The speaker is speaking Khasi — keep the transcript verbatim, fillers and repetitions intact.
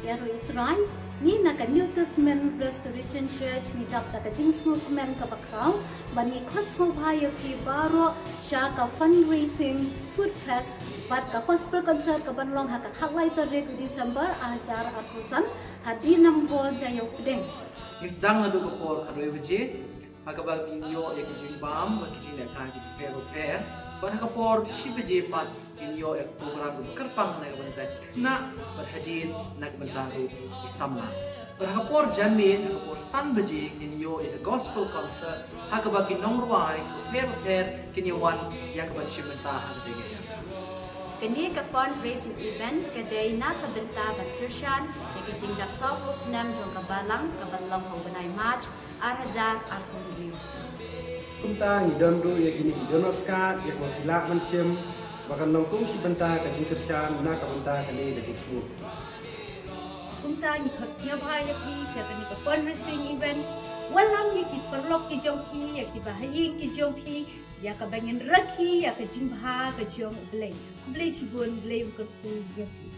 Ïa ruh i Trai, ngi na ka New Testament Restoration Church ngi dap da ka jingsngewkmen kaba khraw ban ngi khot sngewbha ïa phi baroh sha ka fundraising food fest bad ka gospel concert kaban long ha ka khatlai tarik December arhajar arphew san ha Dinam Hall Jaiaw Pdeng. Ngi sdang naduh ka por khatwei baje ha kaba ngin ïoh ïa ki jingbam bad ki jinglehkai kiba pher bapher. Bad ha ka por shi baje pat ngin ïoh ïa ka program kaba kyrpang na ka bynta ki khynnah bad hadien na ka bynta ruh ki samla. Bad ha ka por janmiet ha ka por san baje ngin ïoh ïa ka gospel concert ha kaba ki nongrwai kiba pher bapher kin ïa wan ïa kaban shim bynta ha katei ka jaka. Kane ka fundraising event ka dei na ka bynta ban kyrshan ïa ka jingdap sawphew snem jong ka balang kaban long ha u bnai March arhajar arphew hynriew. Kumta ngi don ruh ïa kine ki donor card ïa kaba phi lah ban shim ba kan long kum shi bynta ka jingkyrshan na ka bynta kane ka jingthmu. Kumta ngi khot sngewbha ïa phi sha kane ka fundraising event. Wallam ïa ki paralok ki jong phi, ïa kiba ha ïing ki jong phi, ïa kaba ngin rakhe ïa ka jingbha ka jong U Blei. Khublei shibun, Blei un kyrkhu ïa phi.